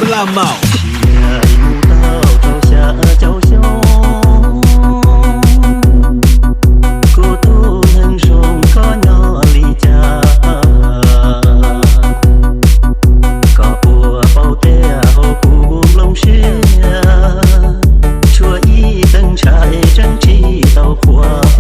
Laj Maum. Mus tau rau xya caum xyoo, kuv tus neeg zoo koj nyob li cas? Koj puas paub tias hauv kuv nplooj siab tshuav ib teev ntshai tseem tsis tau qhuav.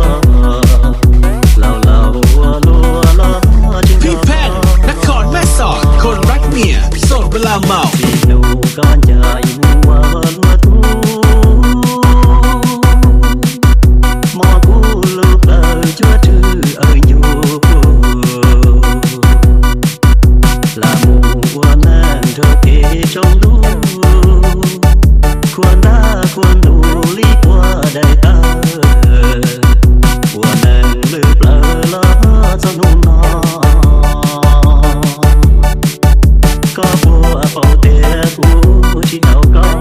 Laus laus ua luaj los tseem nrog koj, Pheej Pheej, Nakhon Mexos, Khon Rab Niam, Xom Laj Maum. Tsis nug koj ncaim mus ua luag tub, hmo kuv lub plawv cuab rwg awv ncuj. Lam mus ua neej nrog kev tsaus ntuj, khuam ntab khuam ntuj li puag daim tawv, ua neej lwm plawv los txog hnub no. Koj puas paub tias kuv tsis tau koj,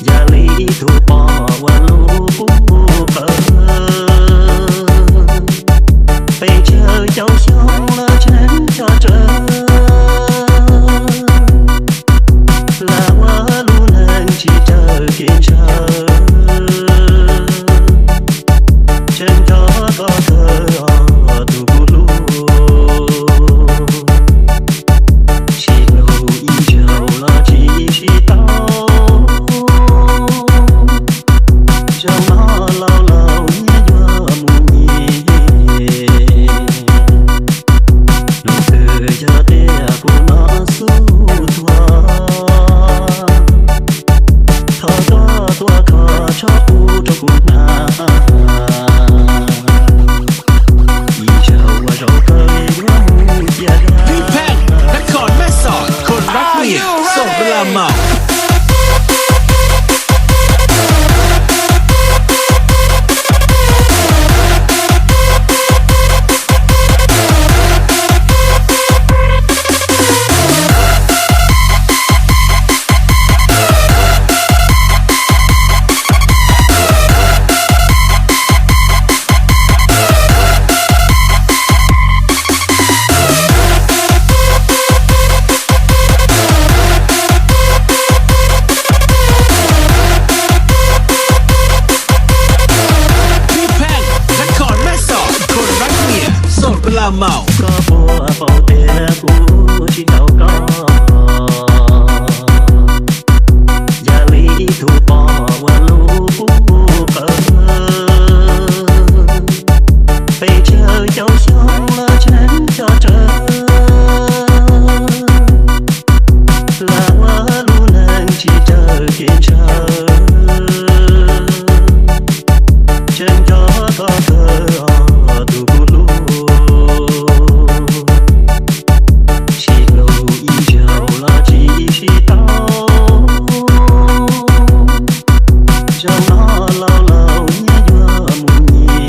yam li ib tug poj ua lub qub qawv. Peb caug xyoo los tseem tso tsawv, lam ua lub neej tsis raws kev ntshaw, tseem nrog koj kawg os tus kuv hlub. Sib hlub ib zaug los tsis sib tau, zaum no laus laus nyias yuav mus nyias. Hnub twg yog tias kuv no xub tuag, thov koj tuaj kho tsob qub rau kuv hnav. Ib zaug ua zaum kawg yuav mus cia dag. Pheej Pheej, Nakhon Mexos, Khon Rab Niam, Xom Laj Maum. Pheej Pheej, Nakhon Mexos, Khon Rab Niam, Xom Laj Maum. Koj puas paub tias kuv tsis tau koj, yam li ib tug poj ua lub qub qawv. Peb caug xyoo los tseem tso tsawv, lam ua lub neej tsis raws kev ntshaw, tseem nrog koj kawg os tus kuv hlub. Sib hlub ib zaug los tsis sib tau, zaum no laus laus nyias yuav mus nyias.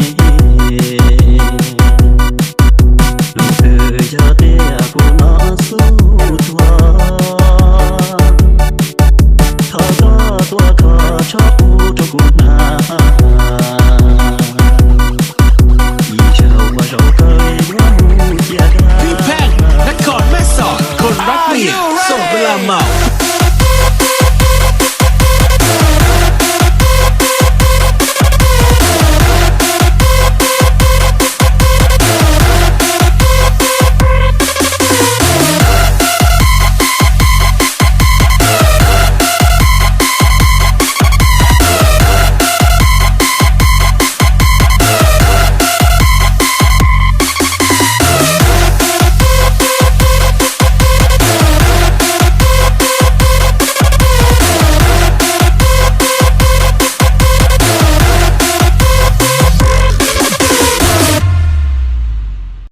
Hnub twg yog tias kuv no xub tuag, thov koj tuaj kho tsob qub rau kuv hnav.